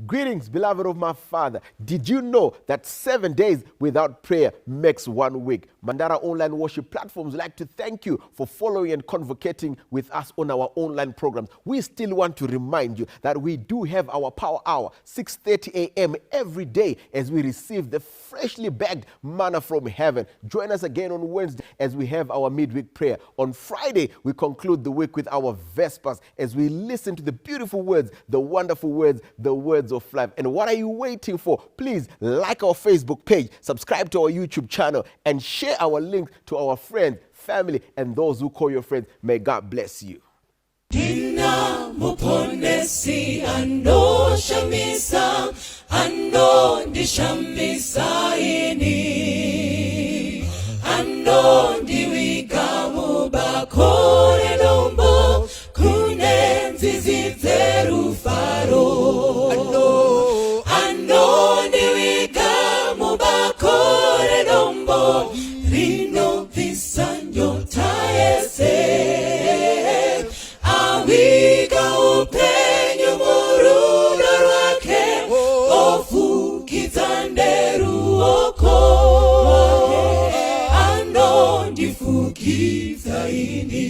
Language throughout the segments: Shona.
Greetings, beloved of my father. Did you know that 7 days without prayer makes one week? Mandara Online Worship Platforms like to thank you for following and convocating with us on our online programs. We still want to remind you that we do have our power hour, 6:30 a.m. every day as we receive the freshly bagged manna from heaven. Join us again on Wednesday as we have our midweek prayer. On Friday, we conclude the week with our Vespers as we listen to the beautiful words, the wonderful words, the words of life. And what are you waiting for? Please like our Facebook page, subscribe to our YouTube channel, and share our link to our friends, family, and those who call your friends. May God bless you. Ndina muponesi anoshamisa, anondishamisa ini, anondiviga mubako redombo kune nzizi dzerufaro, anondiviga mubako redombo rinobvisa nyota yese, aviga upenyu murudo rwake, ofukidza neruoko, anondifukidza ini.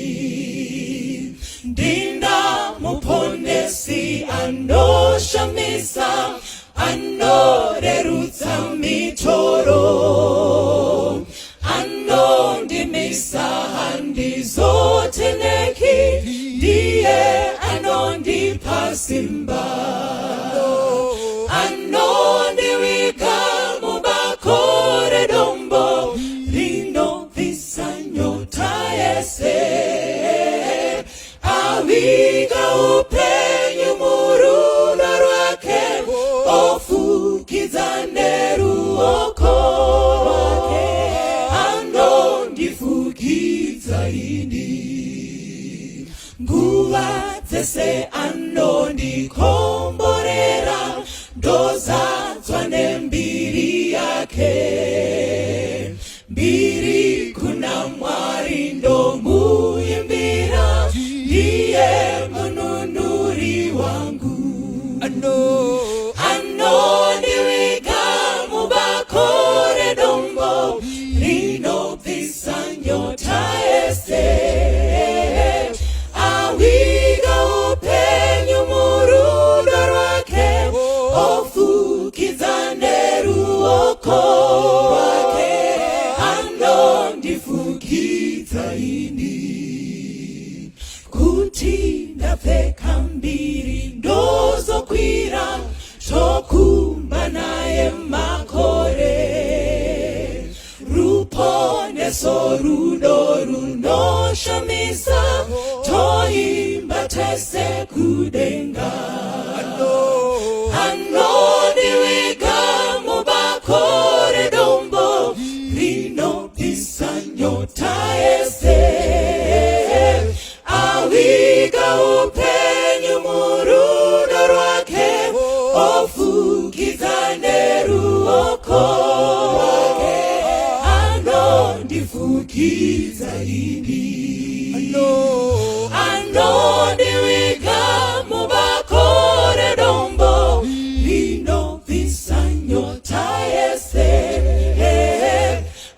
Ndina muponesi anoshamisa, anorerutsa mitoro, anondimisa, handizoteneki, ndiye anondipa simba, anondiviga mubako redombo rinobvisa nyota yese, aviga upenyu murudo rwake, ofukidza neruoko rwake, anondifukidza ini. Nguva dzese anondikomborera, ndozadzwa nembiri yake. Mbiri kuna Mwari, ndomuimbira, ndiye mununuri wangu. Anondiviga mubako redombo rinobvisa nyota yese, aviga upenyu murudo rwake, ofukidza neruoko rwake, anondifukidza ini. Kuti ndapfeka mbiri, ndozokwira, tokumba naye makore. Ruponeso, rudo runoshamisa, toimba tese kudenga. Anondiviga mubako redombo rinobvisa nyota yese, aviga upenyu murudo rwake, ofukidza neruoko rwake, anondifukidza ini. Anondiviga mubako redombo rinobvisa nyota yese,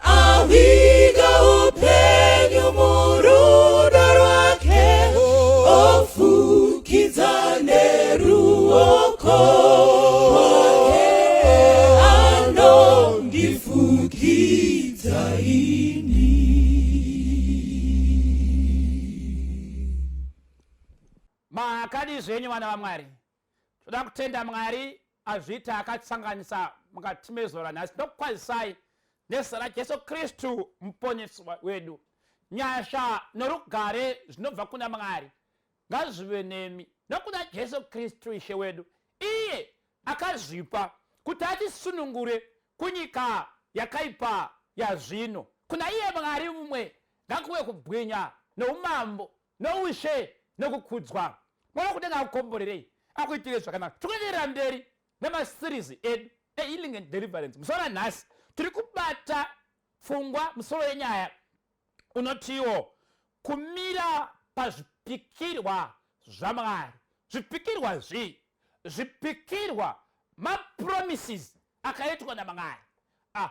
aviga upenyu murudo rwake, ofukidza neruoko rwake, anondifukidza ini. Makadi zvenyu, vana vaMwari? Toda kutenda Mwari azviita akatsanganisa mukati mezuva ranhasi. Ndokukwazisai nezita raJesu Kristu, muponesi wedu. Nyasha norugare zvinobva kuna Mwari ngazvive nemi nokuna Jesu Kristu Ishe wedu, iye akazvipa kuti atisunungure kunyika yakaipa yazvino. Kuna iye Mwari mumwe ngakuve kubwinya noumambo noushe nokukudzwa. Mwari kudenga akukomborerei, akuitire zvakanaka. Tikuenderera mberi nemaseries edu ehealing and deliverance. Musoro ranhasi tiri kubata pfungwa, musoro yenyaya unotiwo kumira pazvipikirwa zvaMwari. Zvipikirwa zvii? Zvipikirwa mapromises akaitwa naMwari, ah,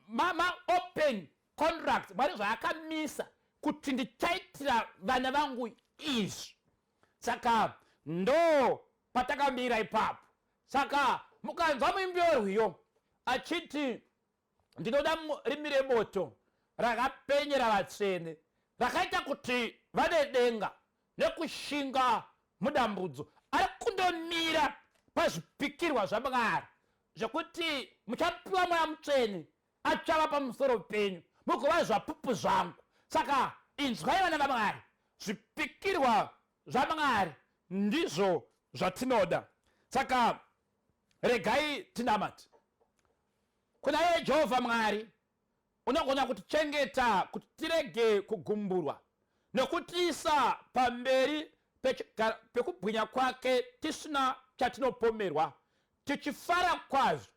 maopen contract Mwari zvaakamisa kuti ndichaitira vana vangu izvi. Saka ndo patakamira ipapo. Saka mukanzwa muimbi werwiyo achiti, ndinoda rimi remoto rakapenyera vatsvene, rakaita kuti vade denga nekushinga mudambudzo, ari kundomira pazvipikirwa zvaMwari zvekuti muchapiwa Mweya Mutsvene, achava pamusoro penyu, mugova zvapupu zvangu. Saka inzwai vana vaMwari, zvipikirwa zvaMwari ndizvo zvatinoda. Saka regai tinamate kuna iye Jehovha Mwari unogona kutichengeta kuti tirege kugumburwa nokutiisa pamberi pekubwinya kwake tisina chatinopomerwa, tichifara kwazvo.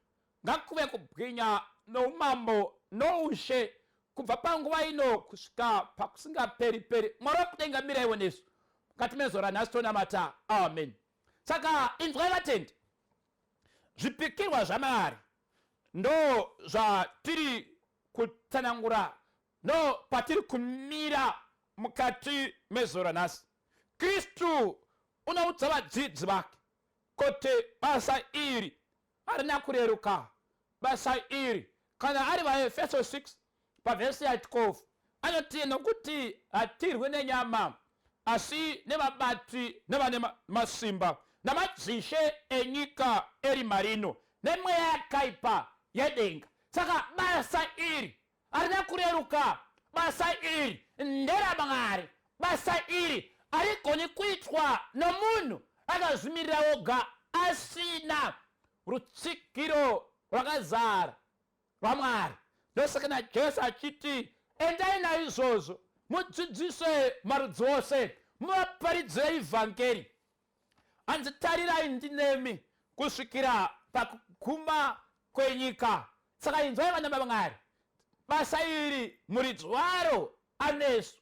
Ngakuve kubwinya noumambo noushe kubva panguva ino kusvika pakusingaperi peri. Mwari wekudenga, miraiwo nesu mukati mezuva ranhasi, tonamata, amen. Saka inzwai vatendi, zvipikirwa zvaMwari ndo zvatiri kutsanangura, ndo patiri kumira mukati mezuva ranhasi. Kristu unoudza vadzidzi vake kuti basa iri harina kureruka. Basa iri, kana ari vaEfeso 6 pavhesi ya 12, anoti, nokuti hatirwi nenyama, asi nevabati nevane masimba namadzishe enyika erima rino nemweya yakaipa yedenga. Saka basa iri harina kureruka. Basa iri nderaMwari. Basa iri harigoni kuitwa nomunhu akazvimirira oga asina rutsigiro rwakazara rwaMwari. Ndosaka naJesu achiti, endai naizvozvo mudzidzise marudzi ose, muvaparidzire ivhangeri. Hanzi, tarirai, ndinemi kusvikira pakuguma kwenyika. Saka inzwai vana vaMwari, basa iri muridzi waro anesu,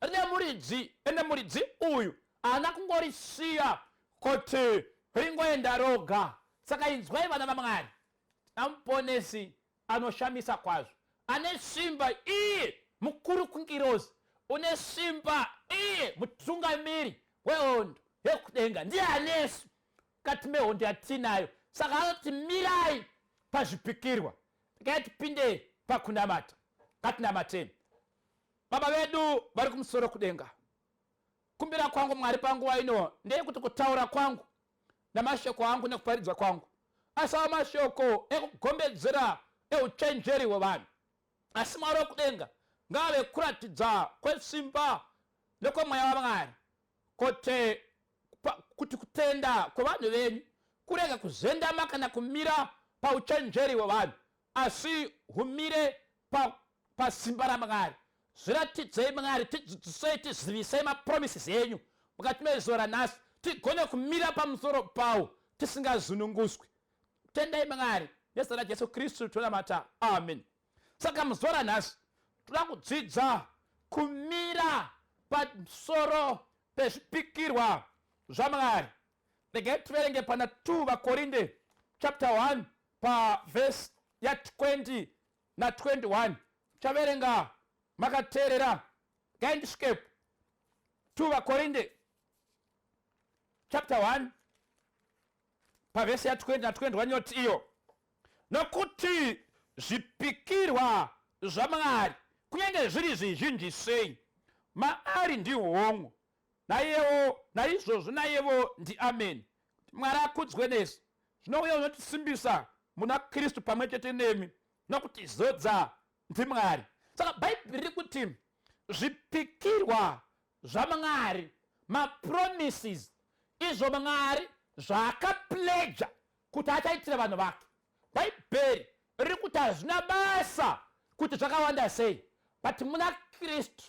rine muridzi, ende muridzi uyu haana kungorisiya kuti ringoenda roga. Saka inzwai vana vaMwari, tina Muponesi anoshamisa kwazvo, ane simba, iye mukuru kungirozi, une simba, iye mutungamiri wehondo yekudenga, ndiye anesu mukati mehondo yatinayo. Saka anoti mirai pazvipikirwa. Regai tipinde pakunamata. Ngatinamateni. Baba vedu vari kumusoro kudenga, kumbira kwangu Mwari panguva ino ndeyekuti kutaura kwangu namashoko angu nekuparidza kwangu asava mashoko ekugombedzera euchenjeri hwevanhu, asi Mwari wekudenga, ngave kuratidza kwesimba nekwemweya waMwari kuti kutenda kwevanhu venyu kurege kuzendama kana kumira pauchenjeri hwevanhu, asi humire pasimba raMwari. Zviratidzei Mwari, tidzidzisei, tizivisei mapromises enyu mukati mezuva ranhasi, tigone kumira pamusoro pawo tisingazununguswi. Tendai Mwari, nezita raJesu Kristu tonamata, amen. Saka muzuva ranhasi toda kudzidza kumira pamusoro pezvipikirwa zvaMwari. Regai tiverenge pana 2 vaKorinde chapter 1 pavhesi ya 20 na 21. Chaverenga makateerera. Regai ndisvikepo. 2 vaKorinde chapter 1 pavhesi ya 20 na 21 inoti iyo, nokuti zvipikirwa zvaMwari, kunyange zviri zvizhinji sei, maari ndihongu, naiyewo naizvozvo naiyevo ndiameni, kuti Mwari akudzwe nesu. Zvino uye unotisimbisa muna Kristu pamwe chete nemi nokutizodza ndiMwari. Saka Bhaibheri riri kuti zvipikirwa zvaMwari, mapromises, izvo Mwari zvaakapledja kuti achaitira vanhu vake, Bhaibheri riri kuti hazvina basa kuti zvakawanda sei, but muna Kristu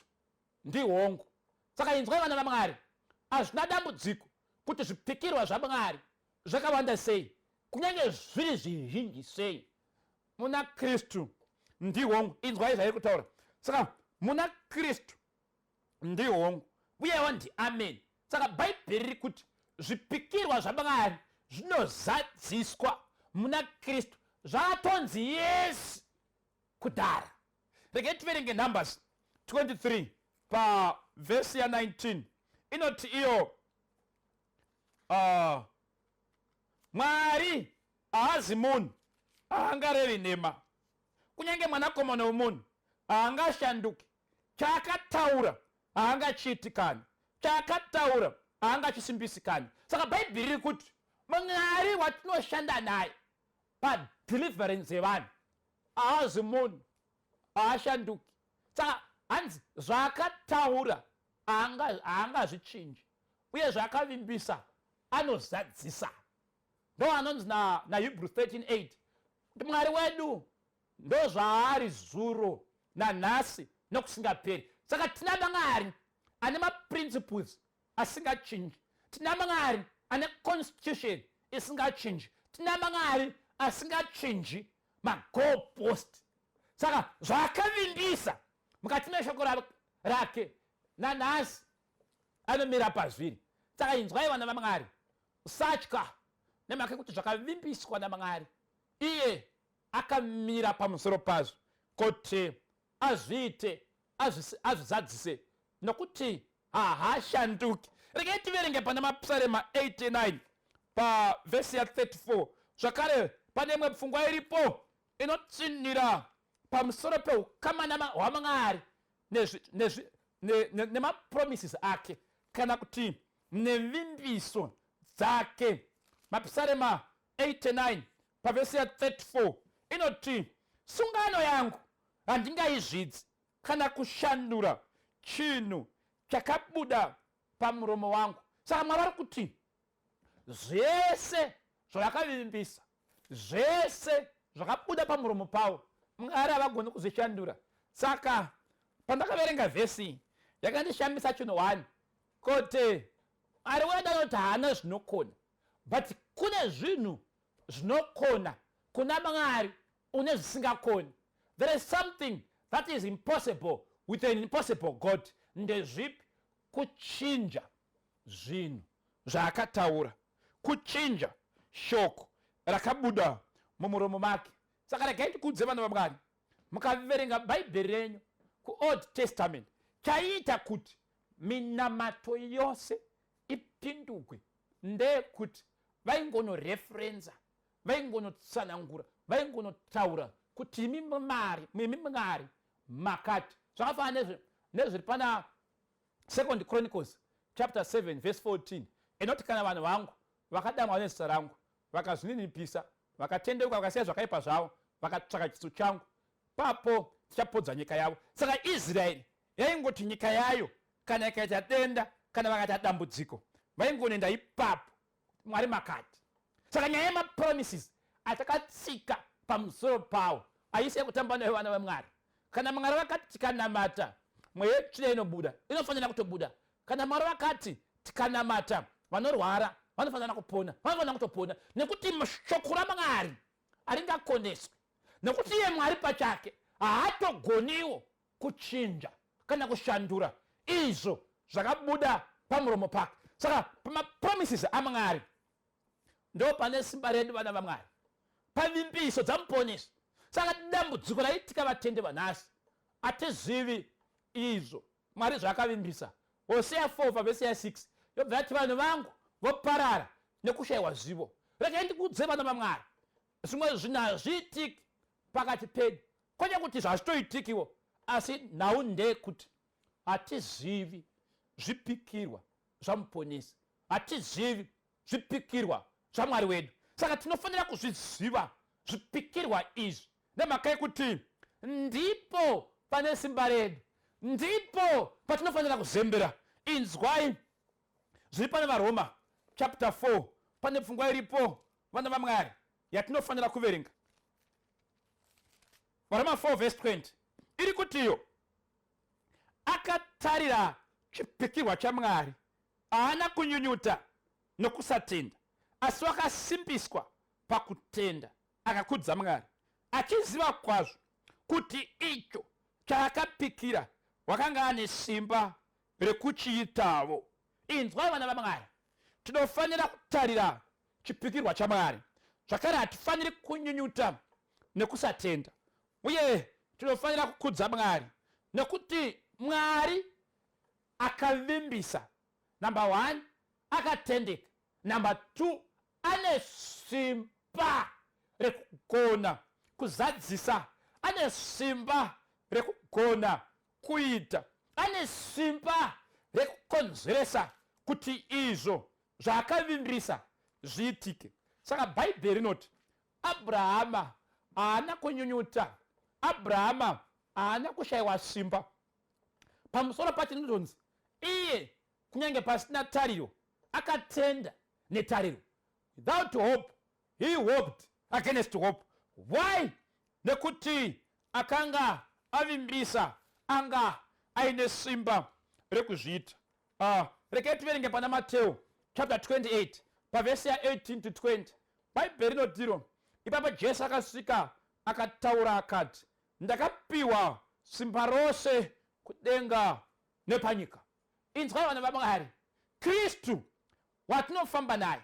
ndihongu. Saka inzwai vana vaMwari, hazvina dambudziko kuti zvipikirwa zvaMwari zvakawanda sei, kunyange zviri zvizhinji sei, muna Kristu ndihongu. Inzwai zvairi kutaura. Saka muna Kristu ndihongu, uyewo ndiameni. Saka Bhaibheri riri kuti zvipikirwa zvaMwari zvinozadziswa muna Kristu zvatonzi yes kudhara. Regai tiverenge Numbers 23 pavhesi ya 19 inoti iyo Mwari haazi munhu, haangarevi nhema, kunyange mwanakomana womunhu haangashanduki. Chaakataura haangachiiti kani, chaakataura haangachisimbisi kani. Saka Bhaibheri riri kuti Mwari watinoshanda naye padeliverance yevanhu haazi munhu, haashanduki. Saka hanzi zvaakataura haangazvichinji, uye zvaakavimbisa anozadzisa. Ndo anonzi naHebrews 13:8 kuti Mwari wedu ndo zvaari zuro nanhasi nokusingaperi. Saka tina Mwari ane maprinciples asingachinji, tina Mwari ane constitution isingachinji, tina Mwari asingachinji magoalpost. Saka zvaakavimbisa mukati meshoko rake nanhasi anomira pazviri. Saka inzwai vana vaMwari, usatya nemhaka yekuti zvakavimbiswa naMwari iye akamira pamusoro pazvo kuti azviite, azvizadzise, nokuti haashanduki. Regai tiverenge pana Mapisarema 89 pavhesi ya 34. Zvakare pane imwe pfungwa iripo inotsinhira pamusoro peukama hwaMwari nemapromises ake, kana kuti nevimbiso dzake. Mapisarema 89 pavhesi ya 34 inoti, sungano yangu handingaizvidzi kana kushandura chinhu chakabuda pamuromo wangu. Saka Mwari vari kuti zvese zvavakavimbisa, zvese zvakabuda pamuromo pavo, Mwari havagoni kuzvishandura. Saka pandakaverenga vhesi iyi yakandishamisa chinhu one, kuti Mwari wedu anoti haana zvinokona, but kune zvinhu zvinokona kuna Mwari une zvisingakoni. There is something that is impossible with an impossible God. Ndezvipi? Kuchinja zvinhu zvaakataura, kuchinja shoko rakabuda mumuromo make. Saka regai ndikuudze vana vaMwari, mukaverenga Bhaibheri renyu kuOld Testament, chaiita kuti minamato yose ipindugwe ndeyekuti vaingonoreferenza, vaingonotsanangura, vaingonotaura kuti imi Mwari, imi Mwari makati. Zvakafanana nezviri pana Second Chronicles chapter 7 verse 14 inoti, kana vanhu vangu vakadamwa nezita rangu, vakazvininipisa, vakatendeuka, vakasiya zvakaipa zvavo, vakatsvaka chiso changu, papo tichapodza nyika yavo. Saka Israeri yaingoti nyika yayo kana ikaita denda, kana vakaita dambudziko, vaingonoenda ipapo, Mwari makati. Saka nyaya yemapromises atakatsika pamusoro pawo haisi yekutamba nayo vana vaMwari. Kana Mwari vakati tikanamata mweya yetsvina inobuda, inofanira kutobuda. Kana Mwari vakati tikanamata vanorwara vanofanira kupona, vanofanira kutopona, nekuti shoko raMwari haringakoneswi, nekuti iye Mwari pachake haatogoniwo kuchinja kana kushandura izvo zvakabuda pamuromo pake. Saka pamapromises aMwari ndo pane simba redu vana vaMwari, pavimbiso dzaMuponesi. Saka dambudziko raitika vatende vanhasi, hatizivi izvo Mwari zvaakavimbisa. Hosea 4 pavhesi ya 6 yobva yati vanhu vangu voparara nekushayiwa zivo. Regai ndikuudze vana vaMwari, zvimwe zvinhu hazviitiki pakati pedu, kwete kuti zvazvitoitikiwo, asi nhau ndeyekuti hatizivi zvipikirwa zvaMuponesi, hatizivi zvipikirwa zvaMwari wedu. Saka tinofanira kuzviziva zvipikirwa izvi, nemhaka yekuti ndipo pane simba redu, ndipo patinofanira kuzembera. Inzwai zviri pane vaRoma chapter 4, pane pfungwa iripo vana vaMwari yatinofanira kuverenga. VaRoma 4 verse 20 iri kutiyo, akatarira chipikirwa chaMwari, haana kunyunyuta nokusatenda, asi wakasimbiswa pakutenda, akakudza Mwari, achiziva kwazvo kuti icho chaakapikira wakanga ane simba rekuchiitavo. Inzwai vana vaMwari, tinofanira kutarira chipikirwa chaMwari. Zvakare hatifaniri kunyunyuta nekusatenda, uye tinofanira kukudza Mwari nekuti Mwari akavimbisa. Number one, akatendeka. Number two, ane simba rekugona kuzadzisa, ane simba rekugona kuita, ane simba rekukonzeresa kuti izvo zvaakavimbisa zviitike. Saka Bhaibheri rinoti Abrahama haana kunyunyuta, Abrahama haana kushayiwa simba. Pamusoro pacho ndinonzi iye kunyange pasina tariro akatenda netariro. Without hope he hoped against hope. Why? Nekuti akanga avimbisa, anga aine simba rekuzviita. Regai tiverenge pana Mateo chapter 28 pavhesi ya 18 to 20. Bhaibheri rinotiro, ipapo Jesu akasvika akataura akati, ndakapiwa simba rose kudenga nepanyika. Inzwai vana vaMwari, Kristu watinofamba naye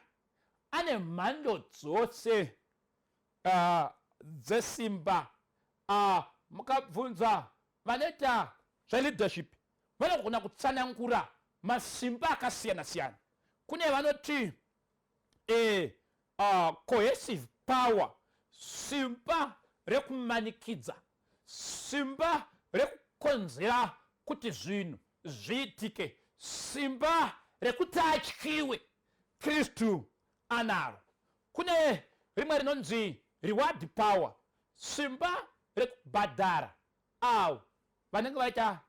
ane mhando dzose dzesimba. Mukabvunza vanoita zveleadership vanogona kutsanangura masimba akasiyana siyana. Kune vanoti cohesive power, simba rekumanikidza, simba rekukonzera kuti zvinhu zviitike, simba rekuti atyiwe, Kristu anaro. Kune rimwe rinonzi reward power, simba rekubhadhara avo vanenge vaita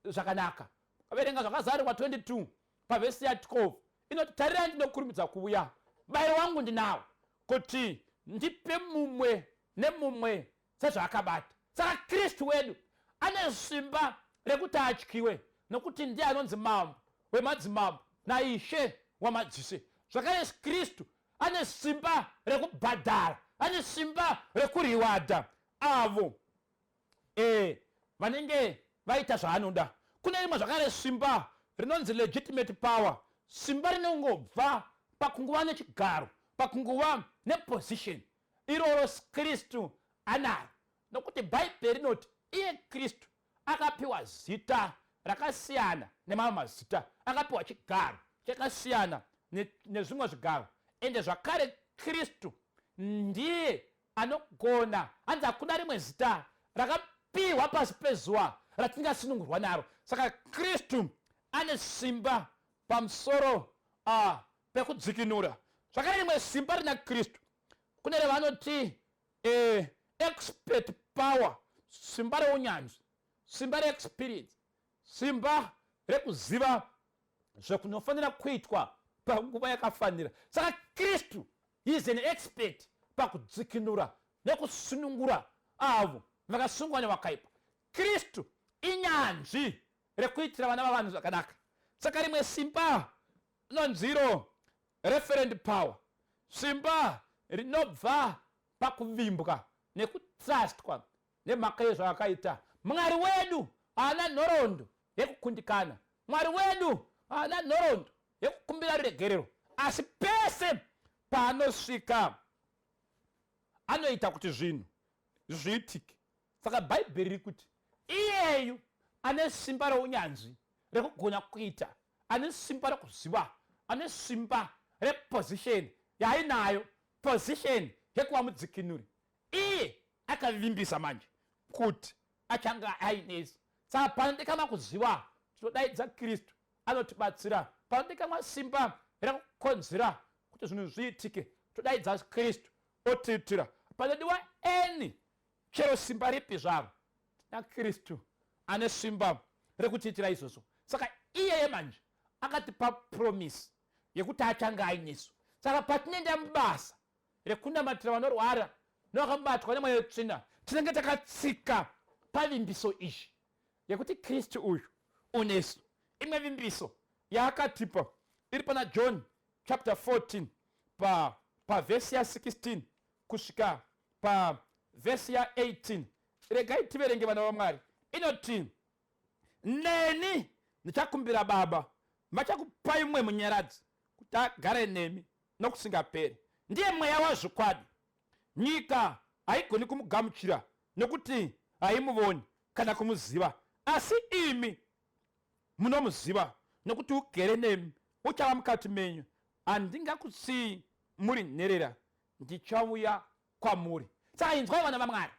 zvakanaka. Verenga zvakazarurwa 22 pavhesi ya 12 inoti, tarirai ndinokurumidza kuuya, mubayiro wangu ndinawo kuti ndipe mumwe nemumwe sezvaakabata. Saka Kristu wedu ane simba rekuti atyiwe, nokuti ndiye anonzi mambo wemadzimambo naishe wamadzishe. Zvakare Kristu ane simba rekubhadhara, ane simba rekuriwadha avo vanenge vaita zvaanoda. Kune rimwe zvakare simba rinonzi legitimate power, simba rinongobva pakunguva nechigaro, pakunguva neposition. Iroro Kristu anaro, nokuti Bhaibheri rinoti iye Kristu akapiwa zita rakasiyana nemamwe mazita, akapiwa chigaro chakasiyana nezvimwe zvigaro. Ende zvakare Kristu ndiye anogona, hanzi hakuna rimwe zita rakapiwa pasi pezuva ratingasunungurwa naro. Saka Kristu ane simba pamusoro pekudzikinura. Zvakare rimwe simba rina Kristu kune revanoti expert power, simba reunyanzvi, simba reexperience, simba rekuziva zvekunofanira kuitwa panguva yakafanira. Saka Kristu is an expert pakudzikinura nekusunungura avo vakasungwa nevakaipa. Kristu inyanzvi rekuitira vana vavanhu zvakanaka. Saka rimwe simba rinonziro referent power, simba rinobva pakuvimbwa nekutrustwa nemhaka yezvaakaita. Mwari wedu haana nhoroondo yekukundikana, Mwari wedu haana nhoroondo yekukumbira ruregerero, asi pese paanosvika anoita kuti zvinhu zviitike. Saka Bhaibheri riri kuti iyeyu ane simba reunyanzvi rekugona kuita, ane simba rekuziva, ane simba reposition yaainayo, position yekuva mudzikinuri, iye akavimbisa manje kuti achange ainesi. Saka panodikanwa kuziva, tinodaidza Kristu anotibatsira. Panodikanwa simba rekukonzera kuti zvinhu zviitike, todaidza Kristu otiitira. Panodiwa any chero simba ripi zvaro, tina Kristu ane simba rekutiitira izvozvo. Saka iyeye manje akatipa promise yekuti achange ainesu. Saka patinoenda mubasa rekunamatira vanorwara nevakabatwa nemweya yetsvina, tinenge takatsika pavimbiso iyi yekuti Kristu uyu unesu. Imwe vimbiso yaakatipa iri pana John chapter 14 pavhesi ya 16 kusvika pavhesi ya 18. Regai tiverenge vana vaMwari. Inoti, neni ndichakumbira Baba, vachakupai mumwe munyaradzi kuti agare nemi nokusingaperi. Ndiye mweya wazvokwadi. Nyika haigoni kumugamuchira nokuti haimuvoni kana kumuziva, asi imi munomuziva nokuti ugere nemi, uchava mukati menyu. Handingakusiyi muri nherera, ndichauya kwamuri. Saka inzwai vana vaMwari,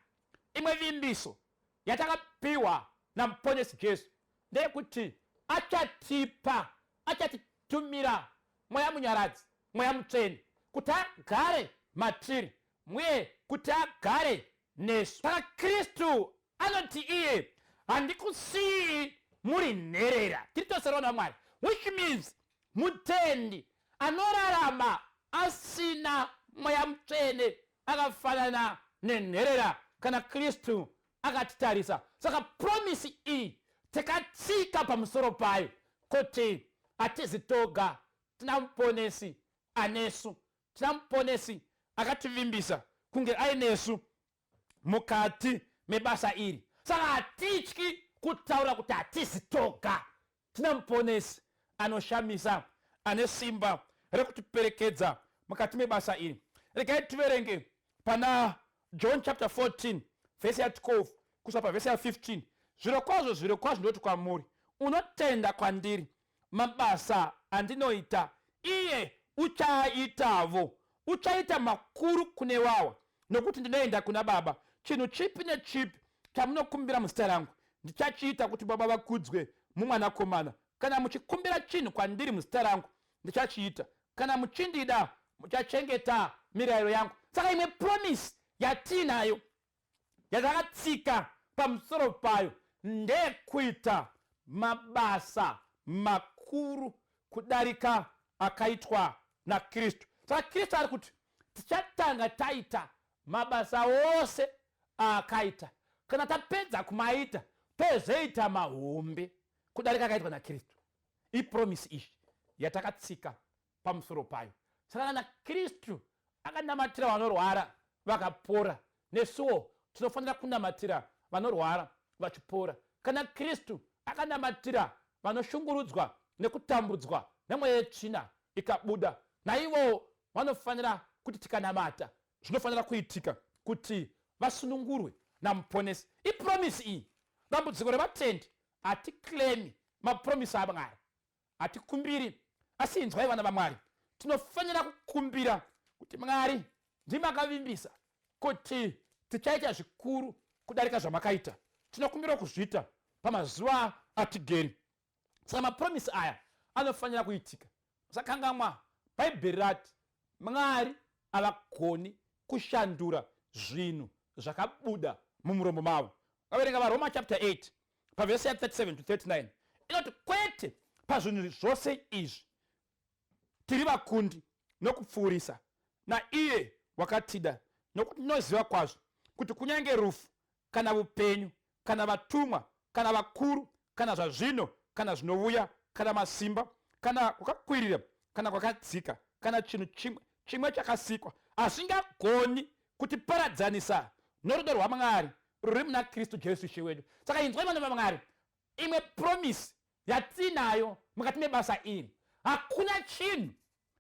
imwe vimbiso yatakapiwa naMuponesi Jesu ndeyekuti achatipa, achatitumira Mweya Munyaradzi, Mweya Mutsvene, kuti agare matiri uye kuti agare nesu. Saka Kristu anoti iye, handikusiyi muri nherera. Tiri tose vana vaMwari, which means mutendi anorarama asina Mweya Mutsvene akafanana nenherera kana Kristu akatitarisa. Saka promisi iyi takatsika pamusoro payo kuti hatizi toga, tina Muponesi anesu, tina Muponesi akativimbisa kunge ainesu mukati mebasa iri. Saka hatityi kutaura kuti hatizi toga, tina Muponesi anoshamisa ane simba rekutiperekedza mukati mebasa iri. Regai tiverenge pana John chapter 14 vhesi ya 12 kusvika pavhesi ya 15. Zvirokwazvo, zvirokwazvo ndinoti kwamuri, unotenda kwandiri, mabasa andinoita iye uchaaitavo, uchaita makuru kune wawa, nokuti ndinoenda kuna Baba. Chinhu chipi nechipi chamunokumbira muzita rangu, ndichachiita, kuti Baba vakudzwe muMwanakomana. Kana muchikumbira chinhu kwandiri muzita rangu, ndichachiita. Kana muchindida, muchachengeta mirayiro yangu. Saka imwe promise yatiinayo yatakatsika pamusoro payo ndeyekuita mabasa makuru kudarika akaitwa naKristu. Saka Kristu ari kuti tichatanga taita mabasa ose aakaita. Kana tapedza kumaita, tozoita mahombe kudarika akaitwa naKristu. Ipromisi iyi yatakatsika pamusoro payo. Saka kana Kristu akanamatira vanorwara vakapora, nesuwo tinofanira kunamatira vanorwara vachipora. Kana Kristu akanamatira vanoshungurudzwa nekutambudzwa nemweya yetsvina ikabuda, naivowo vanofanira kuti tikanamata zvinofanira kuitika kuti vasunungurwe naMuponesi. Ipromisi iyi. Dambudziko revatendi, hatiklemi mapromisi aMwari, hatikumbiri. Asi inzwai vana vaMwari, tinofanira kukumbira kuti Mwari, ndimakavimbisa kuti tichaita zvikuru kudarika zvamakaita. Tinokumbira kuzviita pamazuva atigere. Saka mapromisi aya anofanira kuitika. Musakangamwa, Bhaibheri rati Mwari havagoni kushandura zvinhu zvakabuda mumuromo mavo. Ukaverenga vaRoma chapter 8 pavhesi ya 37 to 39 inoti, kwete pazvinhu zvose izvi tiri vakundi nokupfuurisa naiye wakatida, nokuti tinoziva kwazvo kuti kunyange rufu kana upenyu kana vatumwa kana vakuru kana zvazvino kana zvinovuya kana masimba kana kwakakwirira kana kwakadzika kana chinhu chimwe chimwe chakasikwa hazvingagoni kutiparadzanisa norudo rwaMwari ruri muna Kristu Jesu Ishe wedu. Saka inzwai vana vaMwari, imwe promise yatinayo mukati mebasa iri, hakuna chinhu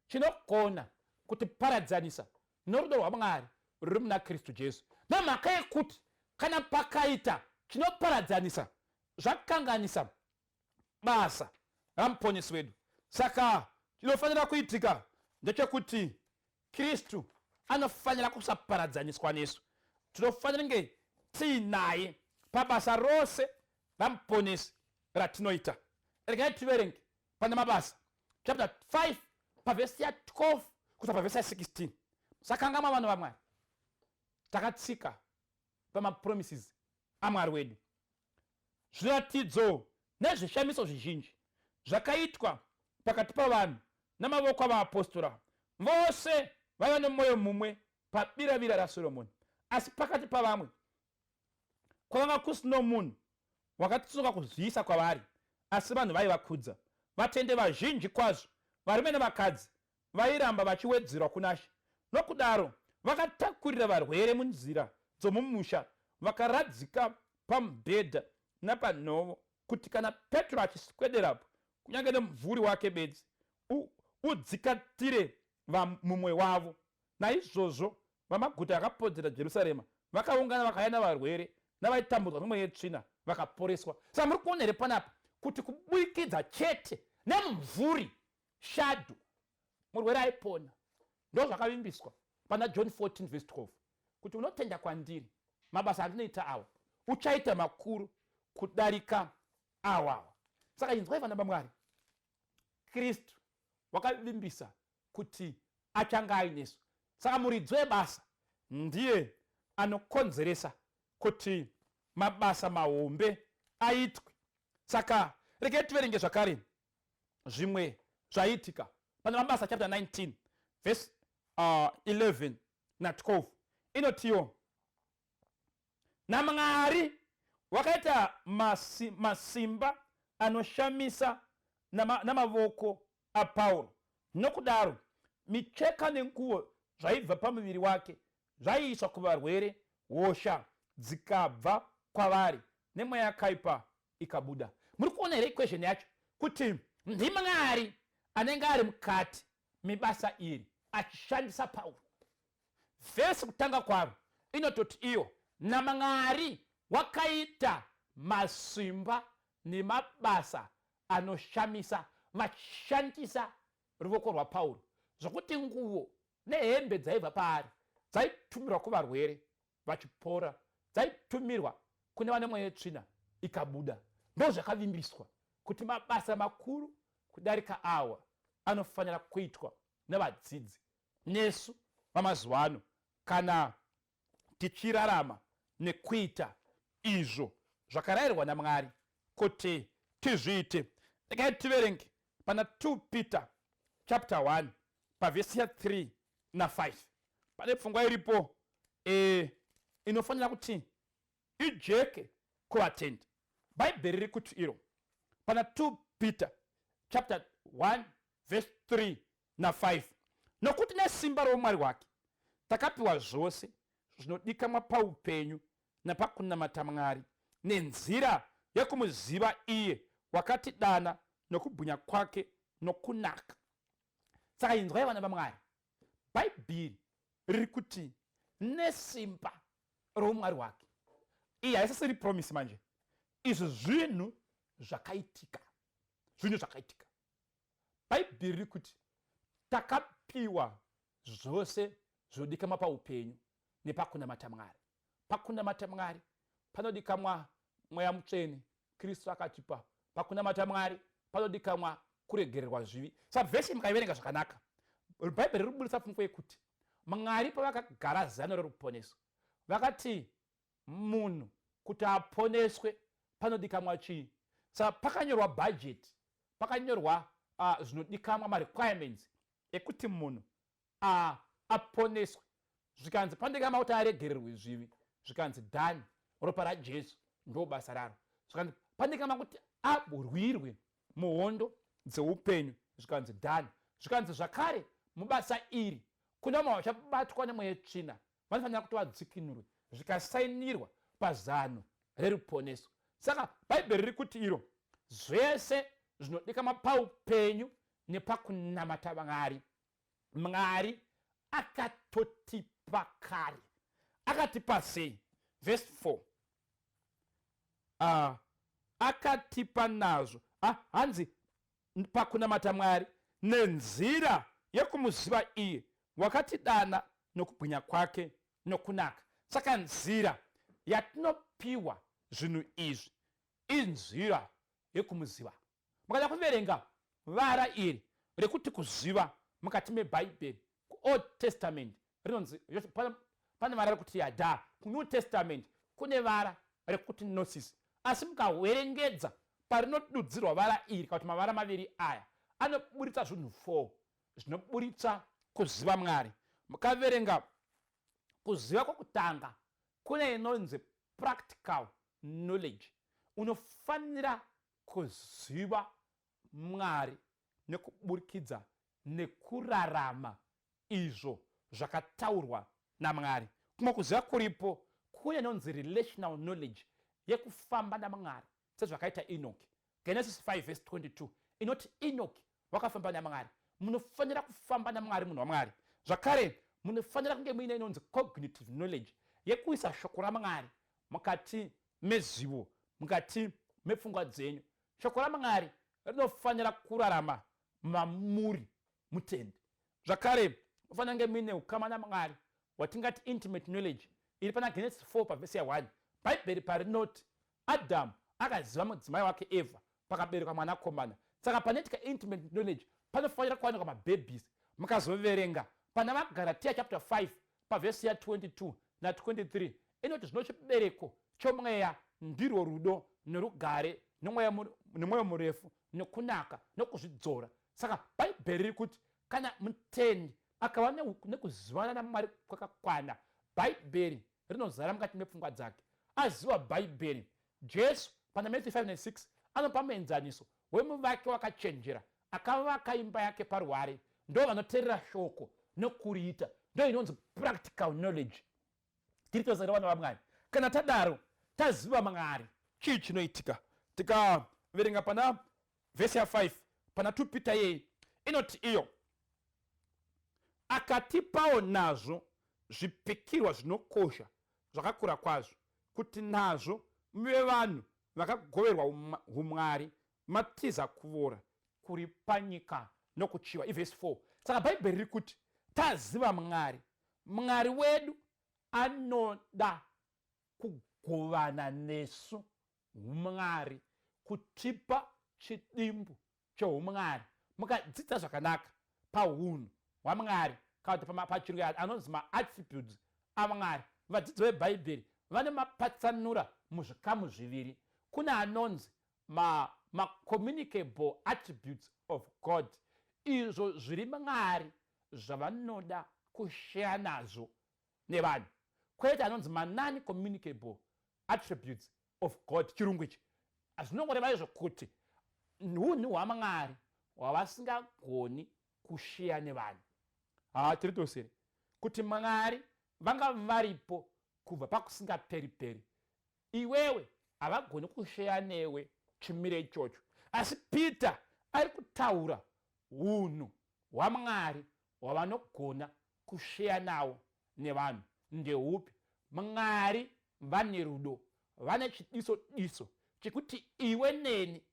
chinogona kutiparadzanisa norudo rwaMwari ruri muna Kristu Jesu, nemhaka yekuti kana pakaita chinoparadzanisa, zvakanganisa basa raMuponesi wedu. Saka chinofanira kuitika ndechekuti Kristu anofanira kusaparadzaniswa nesu. Tinofanira kunge tiinaye pabasa rose raMuponesi ratinoita. Regai tiverenge pana Mabasa chapter 5 pavhesi ya 12 kusvika pavhesi ya 16. Musakangamwa vana vaMwari, takatsika pamapromises aMwari wedu. Zviratidzo nezvishamiso zvizhinji zvakaitwa pakati pavanhu namavoko avaapostora. Vose vaiva nomwoyo mumwe pabiravira raSoromoni. Asi pakati pavamwe kwakanga kusino munhu wakatsunga kuzviisa kwavari, asi vanhu vaivakudza. Vatende vazhinji kwazvo, varume navakadzi, vairamba vachiwedzerwa kunaShe. Nokudaro vakatakurira varwere munzira dzomumusha, vakaradzika pamubhedha napanhovo, kuti kana Petro achiswederapo, kunyange nomumvuri wake bedzi, udzikatire mumwe wavo. Naizvozvo vamaguta akapodzera Jerusarema vakaungana vakauya navarwere navaitambudzwa nomweya yetsvina vakaporeswa. Saka muri kuona here panapa kuti kuburikidza chete nemumvuri shadow murwere aipona. Ndozvakavimbiswa pana John 14 verse 12 kuti unotenda kwandiri mabasa andinoita awa uchaita makuru kudarika awawa. Saka inzwai vana vaMwari, Kristu wakavimbisa kuti achange ainesu. Saka muridzi webasa ndiye anokonzeresa kuti mabasa mahombe aitwe. Saka regai tiverenge zvakare zvimwe zvaiitika pana Mabasa chapter 19 verse 11 na12 inotiwo naMwari wakaita masi, masimba anoshamisa namavoko aPauro. Nokudaro micheka nenguo zvaibva pamuviri wake zvaiiswa kuvarwere, hosha dzikabva kwavari, nemweya yakaipa ikabuda. Muri kuona here equation yacho kuti ndiMwari anenge ari mukati mebasa iri achishandisa Pauro? Vhesi kutanga kwaro inototi iyo naMwari wakaita masimba nemabasa anoshamisa vachishandisa ruvoko rwaPauro zvokuti nguvo nehembe dzaibva paari dzaitumirwa kuvarwere vachipora, dzaitumirwa kune vane mweya yetsvina ikabuda. Ndozvakavimbiswa kuti mabasa makuru kudarika awa anofanira kuitwa nevadzidzi nesu vamazuva ano kana tichirarama nekuita izvo zvakarayirwa naMwari kuti tizviite. Regai tiverenge pana 2 Peter chapter 1 pavhesi ya 3 na5. Pane pfungwa iripo e, inofanira kuti ijeke kuvatendi. Bhaibheri riri kuti iro pana 2 Peter chapter 1 verse 3 na5, nokuti nesimba roumwari hwake takapiwa zvose zvinodikamwa paupenyu napakunamata Mwari nenzira yekumuziva iye wakatidana nokubwinya kwake nokunaka. Saka inzwai vana vaMwari, Bhaibheri riri kuti nesimba roumwari hwake. Iyi haisisiri promise manje, izvi zvinhu zvakaitika, zvinhu zvakaitika. Bhaibheri riri kuti takapiwa zvose zvinodikamwa paupenyu nepakunamata Mwari. Pakunamata Mwari panodikamwa Mweya Mutsvene, Kristu akatipa. Pakunamata Mwari panodikamwa kuregererwa zvivi. Saka vhesi mukaiverenga zvakanaka, Bhaibheri riri kuburitsa pfungwa yekuti Mwari pavakagara zano reruponeso vakati munhu kuti aponeswe panodikamwa chii? Saka pakanyorwa bhajeti, pakanyorwa zvinodikamwa, marequirements ekuti munhu aponeswe. Zvikanzi panodikamwa kuti aregererwe zvivi, zvikanzi done, ropa raJesu ndo basa raro. Zvikanzi panodikamwa kuti arwirwe muhondo dzeupenyu, zvikanzi done. Zvikanzi zvakare mubasa iri kune vamwe vachabatwa nemweya yetsvina, vanofanira kuti vadzikinurwe, zvikasainirwa pazano reruponeso. Saka Bhaibheri riri kuti iro zvese zvinodikamwa paupenyu nepakunamata Mwari, Mwari akatotipa kare. Akatipa sei? Verse 4 akatipa nazvo hanzi pakunamata Mwari nenzira yekumuziva iye wakatidana nokubwinya kwake nokunaka. Saka nzira yatinopiwa zvinhu izvi inzira yekumuziva. Mukada kuverenga vara iri rekuti kuziva mukati meBhaibheri kuOld Testament rinonzi pane vara rekuti yada, kuNew Testament kune vara rekuti gnosis. Asi mukaverengedza parinodudzirwa vara iri kana kuti mavara maviri aya anoburitsa zvinhu 4 zvinoburitsa kuziva Mwari. Mukaverenga kuziva kwokutanga kune inonzi practical knowledge. Unofanira kuziva Mwari nekuburikidza nekurarama izvo zvakataurwa naMwari. Kumwe kuziva kuripo kune inonzi relational knowledge yekufamba naMwari sezvakaita Enoki. Genesis 5 verse 22 inoti Enoki wakafamba naMwari. Munofanira kufamba naMwari, munhu waMwari. Zvakare Munofanira kunge muine inonzi cognitive knowledge yekuisa shoko raMwari mukati mezivo, mukati mepfungwa dzenyu. Shoko raMwari rinofanira kurarama mamuri mutendi. Zvakare mufanira kunge muine ukama naMwari watingati intimate knowledge iri pana Genesis 4 pavhesi ya1. Bhaibheri parinoti Adamu akaziva mudzimai wake Eva pakaberekwa mwanakomana. Saka panoitika intimate knowledge panofanira kuwanikwa mababies. Mukazoverenga pana vaGaratia chapter 5 pavhesi ya 22 na 23 inoti zvino chibereko chomweya ndirwo rudo norugare nomwoyo murefu nokunaka nokuzvidzora. Saka Bhaibheri riri kuti kana mutendi akava nekuzivana naMwari kwakakwana, Bhaibheri rinozara mukati mepfungwa dzake. Aziva Bhaibheri, Jesu pana Matthew 5 ne6 anopa muenzaniso wemuvaki wakachenjera akavaka imba yake paruware. Ndo vanoteerera shoko nokuriita. Ndo inonzi practical knowledge. Tiri tose vana vaMwari. Kana tadaro, taziva Mwari, chii chinoitika? Tikaverenga pana vhesi ya 5 pana 2 Peter yei inoti iyo akatipawo nazvo zvipikirwa zvinokosha zvakakura kwazvo, kuti nazvo muve vanhu vakagoverwa humwari, matiza kuvora kuri panyika nokuchiva. Ivhesi 4. Saka Bhaibheri riri kuti taziva Mwari, Mwari wedu anoda kugovana nesu humwari, kutipa chidimbu choumwari. Mukadzidza zvakanaka pahunhu hwaMwari kana kuti pachirungu anonzi maattributes aMwari, vadzidzi veBhaibheri vane mapatsanura muzvikamu zviviri. Kune anonzi macommunicable ma attributes of God, izvo zviri Mwari zvavanoda kusheya nazvo nevanhu, kwete anonzi manon communicable attributes of God. Chirungu ichi zvinongoreva izvo kuti hunhu hwaMwari hwavasingagoni kusheya nevanhu. Haa, tiri tosere kuti Mwari vanga varipo kubva pakusingaperi-peri. Iwewe havagoni kusheya newe chimiro ichocho. Asi Peter ari kutaura hunhu hwaMwari hwavanogona kusheya nawo nevanhu ndeupi. Mwari vane rudo, vane chidiso diso chekuti iwe neni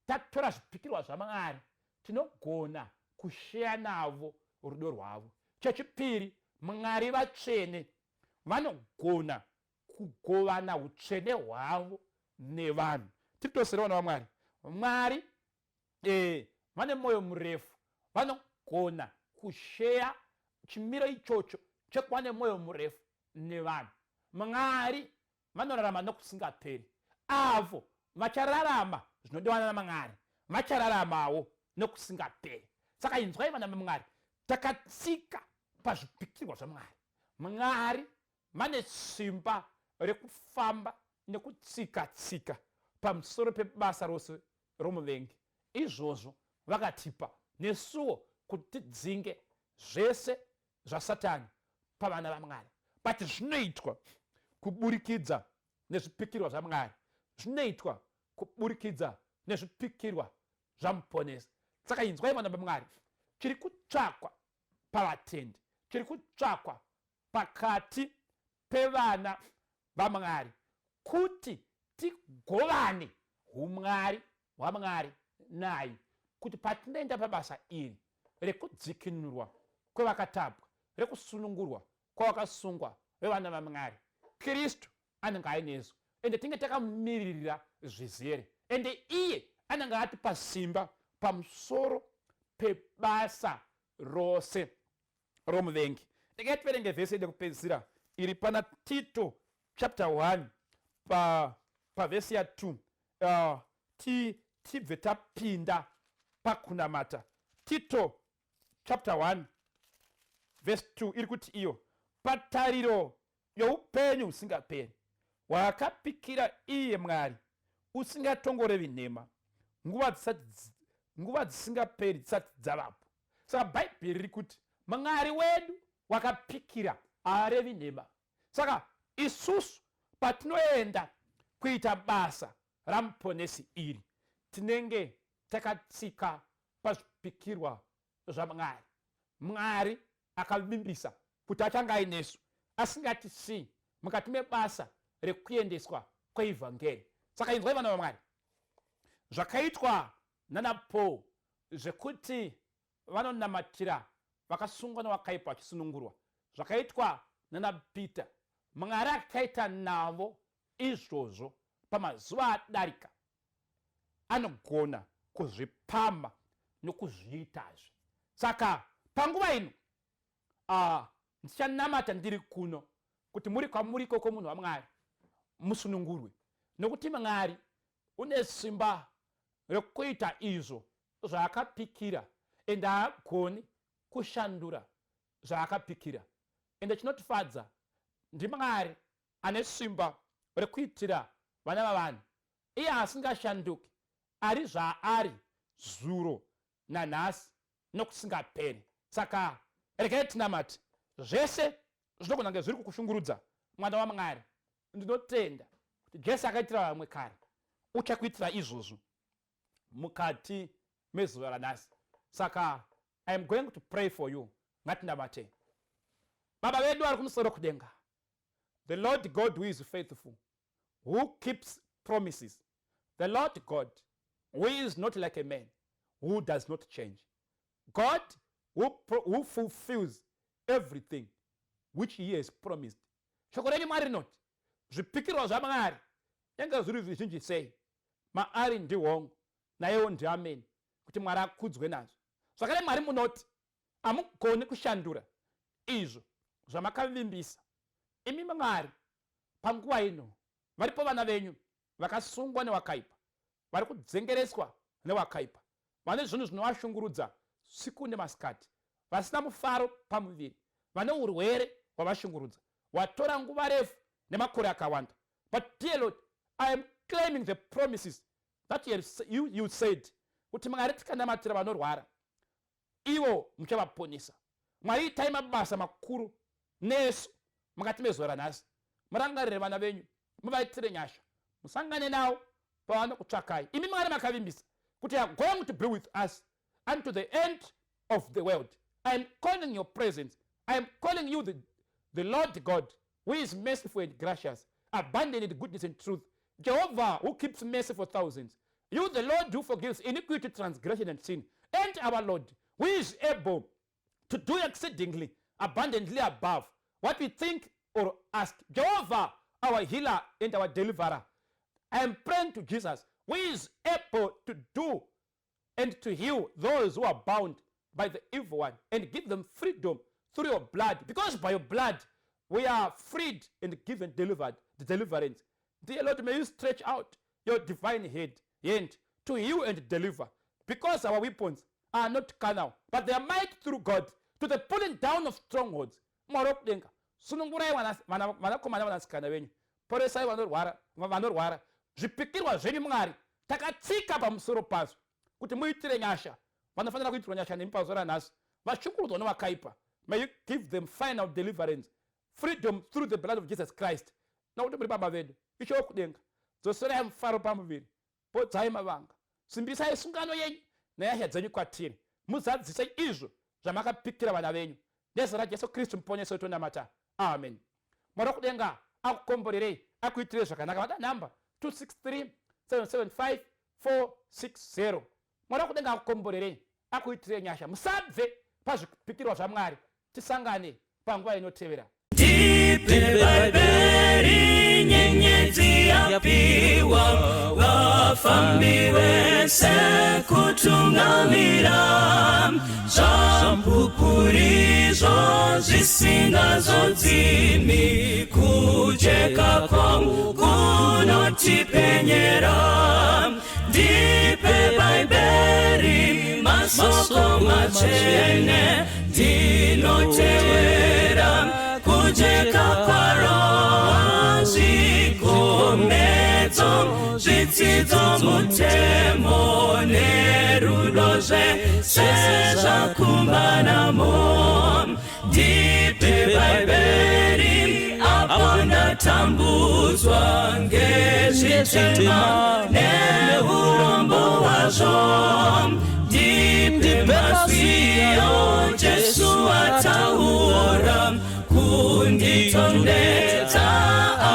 tatora zvipikirwa zvaMwari tinogona kusheya navo rudo rwavo. Chechipiri, Mwari vatsvene, vanogona kugovana utsvene hwavo nevanhu. Tiri tose vana vaMwari. Mwari vane mwoyo murefu, vanogona kusheya chimiro ichocho chekuva nemwoyo murefu nevanhu. Mwari vanorarama nokusingaperi. Avo vachararama zvinodiwa naMwari vachararamawo nokusingaperi. Saka inzwai vana vaMwari, takatsika pazvipikirwa zvaMwari. Mwari vane simba rekufamba nekutsika tsika pamusoro pebasa rose romuvengi. Izvozvo vakatipa nesuwo kuti tidzinge zvese zvaSatani pavana vaMwari. But zvinoitwa kuburikidza nezvipikirwa zvaMwari, zvinoitwa kuburikidza nezvipikirwa zvaMuponesi. Saka inzwai vana vaMwari, chiri kutsvakwa pavatendi, chiri kutsvakwa pakati pevana vaMwari kuti tigovane humwari hwaMwari naye, kuti patinoenda pabasa iri rekudzikinurwa kwevakatapwa, rekusunungurwa kwavakasungwa vevana vaMwari, Kristu anenge ainesu ende tinge takamumiririra zvizere, ende iye anenge atipa simba pamusoro pebasa rose romuvengi. Regai tiverenge vhesi yedu yekupedzisira iri pana Tito chapter 1 pavhesi pa ya2 tibve tapinda pakunamata. Tito chapter 1 verse 2 iri kuti iyo patariro youpenyu husingaperi hwaakapikira iye Mwari usingatongorevi nhema, nguva dzisingaperi dzisati dzavapo. Saka Bhaibheri riri kuti Mwari wedu wakapikira haarevi nhema. Saka isusu patinoenda kuita basa raMuponesi iri, tinenge takatsika pazvipikirwa zvaMwari. Mwari akavimbisa. kuti achange ainesu asingatisii mukati mebasa rekuendeswa kweivhangeri. Saka inzwai vana vaMwari, zvakaitwa nana Paul zvekuti vanonamatira vakasungwa newakaipa vachisunungurwa, zvakaitwa nana Peter, Mwari akaita navo izvozvo pamazuva adarika, anogona kuzvipamha nokuzviitazve. Saka panguva ino ndichanamata ndiri kuno kuti muri kwamuri ikoko munhu waMwari musunungurwe, nokuti Mwari une simba rekuita izvo zvaakapikira, ende haagoni kushandura zvaakapikira. Ende chinotifadza ndiMwari ane simba rekuitira vana vavanhu, iye asingashanduki, ari zvaari zuro nanhasi nokusingaperi. Saka regai tinamate. Zvese zvinogona kunge zviri kukushungurudza, mwana waMwari, ndinotenda kuti Jesu akaitira vamwe kare, uchakuitira izvozvo mukati mezuva ranhasi. Saka I am going to pray for you. Ngatinamatei. Baba vedu vari kumusoro kudenga, the Lord God who is faithful, who keeps promises, the Lord God who is not like a man who does not change, God who fulfills everything which he has promised. Shoko renyu Mwari rinoti zvipikirwa zvaMwari nyange zviri zvizhinji sei, maari ndihongu nayewo ndiameni, kuti Mwari akudzwe nazvo. Zvakare Mwari munoti hamugoni kushandura izvo zvamakavimbisa. Imi Mwari, panguva ino varipo vana venyu vakasungwa newakaipa, vari kudzengereswa newakaipa, vane zvinhu zvinovashungurudza siku nemasikati, vasina mufaro pamuviri, vane urwere hwavashungurudza, watora nguva refu nemakore akawanda. But dear Lord, I am claiming the promises that you said kuti Mwari tikanamatira vanorwara ivo muchavaponesa. Mwari itai mabasa makuru nesu mukati mezuva ranhasi. Murangarire vana venyu, muvaitire nyasha, musangane navo pavanokutsvakai. Imi Mwari makavimbisa kuti you are going to be with us unto the end of the world. I am calling your presence. I am calling you the Lord God who is merciful and gracious, abundant in goodness and truth, Jehovah who keeps mercy for thousands, you the Lord who forgives iniquity, transgression and sin, and our Lord who is able to do exceedingly abundantly above what we think or ask. Jehovah, our healer and our deliverer. I am praying to Jesus, who is able to do and to heal those who are bound by the evil one and give them freedom through your blood, because by your blood we are freed and given delivered the deliverance. Dear Lord, may you stretch out your divine hand to heal and deliver, because our weapons are not carnal, but they are might through God to the pulling down of strongholds. Mwari wokudenga, sunungurai vanakomana vanasikana venyu, poresai vanorwara. Zvipikirwa zvenyu Mwari takatsika pamusoro pazvo kuti muitire nyasha vanofanira kuitirwa nyasha nemi pazuva ranhasi, vashungurudzwa nevakaipa. May you give them final deliverance, freedom through the blood of Jesus Christ. Nokuti muri baba vedu, Ishe wokudenga, dzoserai mufaro pamuviri, podzai mavanga, simbisai sungano yenyu nenyasha dzenyu kwatiri, muzadzise izvo zvamakapikira vana venyu. Nezita raJesu Kristu muponesi wedu tonamata, amen. Mwari wokudenga akukomborerei, akuitirei zvakanaka. Vada nhamba 263 775 460. Mwari wokudenga akukomborerei, akuitirei nyasha. Musabve pazvipikirwa zvaMwari. Tisangane panguva inotevera. Ndipe Bhaibheri, nyenyedzi yapiwa vafambi vese kutungamira, zvampupurizvo zvisingazodzimi, kujeka kwangu kunotipenyera. Ndipe Bhaibheri, masoko matsvene, ndinotevera kujeka kwaro, zvikomedzo, zvitsidzo, mutemo nerudo zvese zvakumbanamo. Ndipe Bhaibheri apo ndatambudzwa ngezvitema neurombo hwazvo, ndipe mazwiyo Jesu ataura. Chonetsa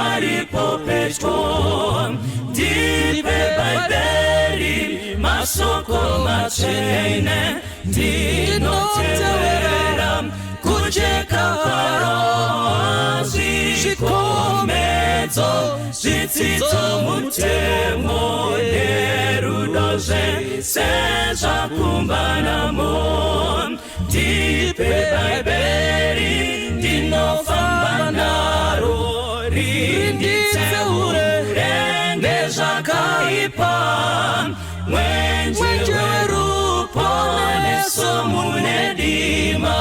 aripo pedyo. Ndipe Bhaibheri, masoko matsvene, ndinotevera kujeka kwaro, zvikomedzo, zvitsidzo, mutemo nerudo, zvese zvakumbanamo. Ndipe Bhaibheri, ndinofamba naro, rinditseure nezvakaipa, mwenje weruponeso mune dima,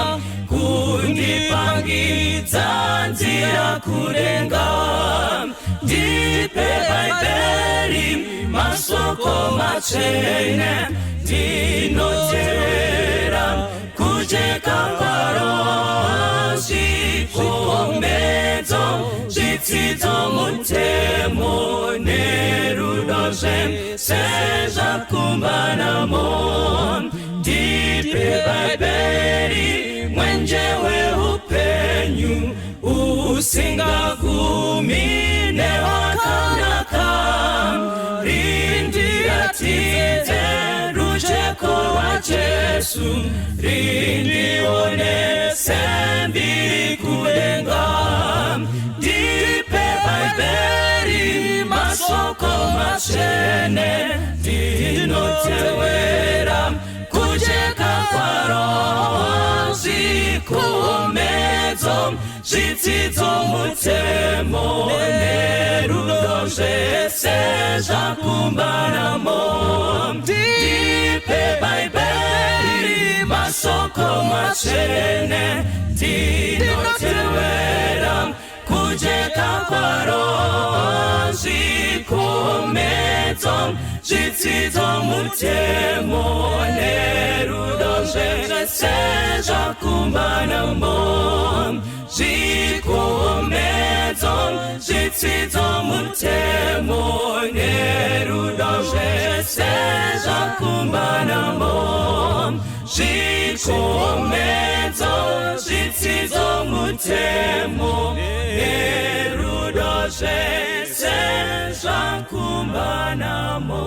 kundipangidza nzira kudenga. Ndipe Bhaibheri, masoko matsvene, ndinotevera kujeka kwaro, zvikombedzo, zvitsidzo, mutemo nerudo, zvese zvakumbanamo. Ndipe Bhaibheri, mwenje weupenyu usingagumi newakanaka, rindiratidze rujeko rwaJesu, rindionese mbiri kudenga. Ndipe Bhaibheri, masoko matsvene, ndinotevera kujeka kwaro, zvikomedzo, zvitsidzo, mutemo nerudo, zvese zvakumbanamo. Ndipe Bhaibheri, masoko matsvene, ndinotevera kujeka kwaro, zvikomedzo, zvitsidzo, mutemo nerudo, zvese zvakumbanamo. Zvikomedzo, zvitsidzo, mutemo nerudo, zvese zvakumbanamo. Zvikomedzo, zvitsidzo, mutemo nerudo, zvese zvakumbanamo.